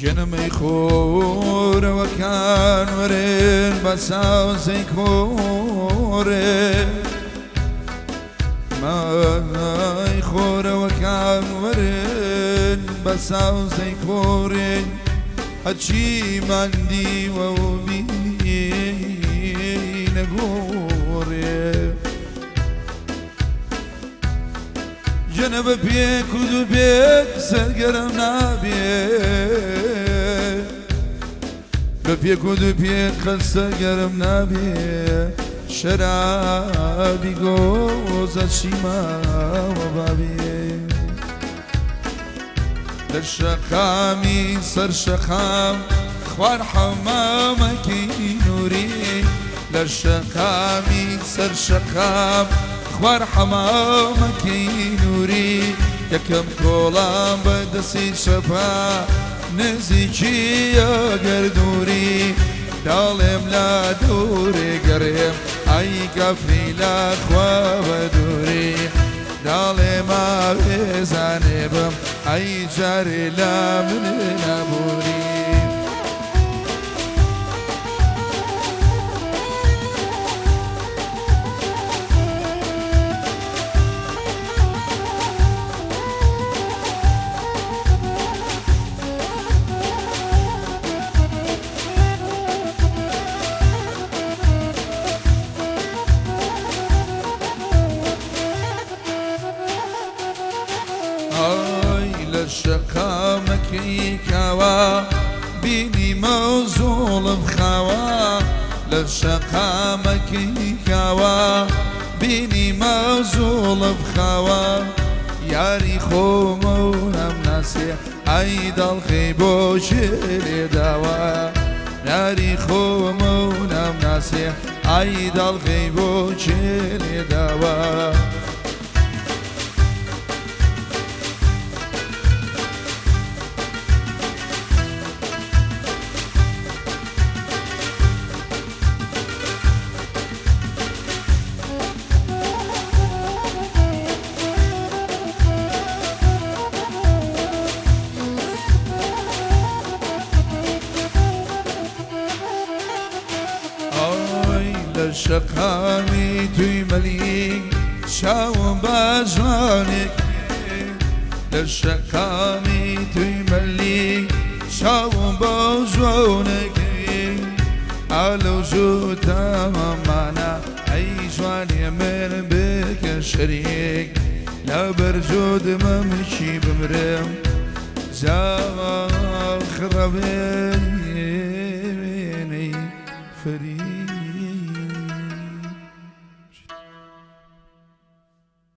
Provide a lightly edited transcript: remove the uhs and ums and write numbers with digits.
گەنمەی خۆرەوەکان وەرن بە ساوزەی کۆرێ مای خۆرەوەکان وەرن بە ساوزەی کۆرێ هەرچی ماندیوە و بینە گۆڕێ ژنە بە پێک و دوو پێک سەرگەرم نابێ بە پێک و دوو پێک قەت سەرگەرم نابێ شەرابی گۆزە چی ماوە بابێ لە شەقامی سەر شەقام خوار حەمامەکەی نوری لە شەقامی سەر شەقام خوار حەمامەکەی نوری یەکەم کۆڵان بە دەستی چەپا نزیکی ئەگەر دووری داڵێم لە دوورێ گەڕێم ئای کافری لە خوا بە دووری داڵێم ئاوێزانێ بم ئەی جارێ لە من نابووری. ئای لە شەقامەکەی کاوە بینیمە و زوڵم خاوە لە شەقامەکەی کاوە بینیمە و زوڵم خاوە یاری خۆمە و نامناسێ ئای دەڵخەی بۆ کێ لێداوە یاری خۆمە و نامناسێ ئای دەڵخەی بۆ کێ لێداوە. ئای لە شەقامی توی مەلیک چاوم بە جوانێک لە شەقامی توی مەلیک چاوم بە جوانێکی ئالەو جووتامەمانە ئەی جوانێ من بکە شەریک لەبەر جووت مەمکی بمرم جا خڕەبێنەی فریک.